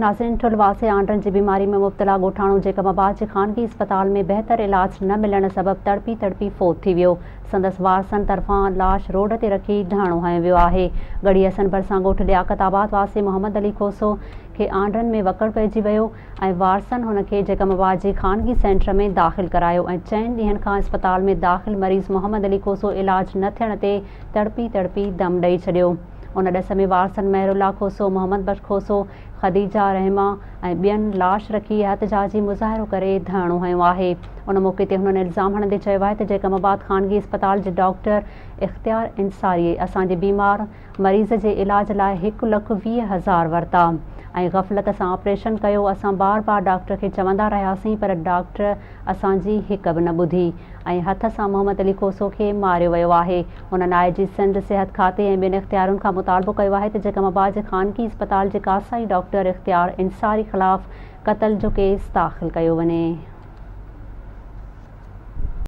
ناظرين ٺل واسي آنڊن جي بيماري ۾ مبتلا ڳوٺاڻو جيڪب آباد جي خانگي اسپتال ۾ بهتر علاج نه ملڻ سبب تڙپي تڙپي فوت ٿي ويو. سندس وارثن طرفان لاش روڊ تي رکي ڌرڻو هنيو ويو آهي. ڳڙهي حسن ڀرسان ڳوٺ لياقت آباد واسي محمد علي کوسو کي آنڊن ۾ وڪڙ پئجي ويو ۽ وارثن هن کي جيڪب آباد جي خانگي سينٽر ۾ داخل ڪرايو ۽ چئن ڏينهن کان اسپتال ۾ داخل مريض محمد علي کوسو علاج نه ٿيڻ تي تڙپي تڙپي دم ڏئي ڇڏيو. ان ڏس ۾ وارثن مهر الله کوسو، محمد بخش کوسو، خديجه رحيما ۽ ٻين لاش رکي احتجاجي مظاهرو ڪري ڌرڻو هنيو آهي. ان موقعي تي هنن الزام هڻندي چيو آهي ته جيڪب آباد خانگي اسپتال جي ڊاڪٽر اختيار انصاري اسان جي بيمار مريض جي علاج لاء هڪ لک 20 هزار ورتا ۽ غفلت سان آپريشن ڪيو. اسان بار بار ڊاڪٽر کي چوندا رهياسين پر ڊاڪٽر اسان جي هڪ به نه ٻڌي ۽ هٿ سان محمد علي کوسو کي ماريو ويو آهي. هنن آء جي سنڌ، صحت کاتي ۽ ٻين اختيارين کان مطالبو ڪيو آهي ته جيڪب آباد جي خانگي اسپتال جي ڪاسائي ڊاڪٽر اختيار انصاري خلاف قتل جو ڪيس داخل ڪيو وڃي.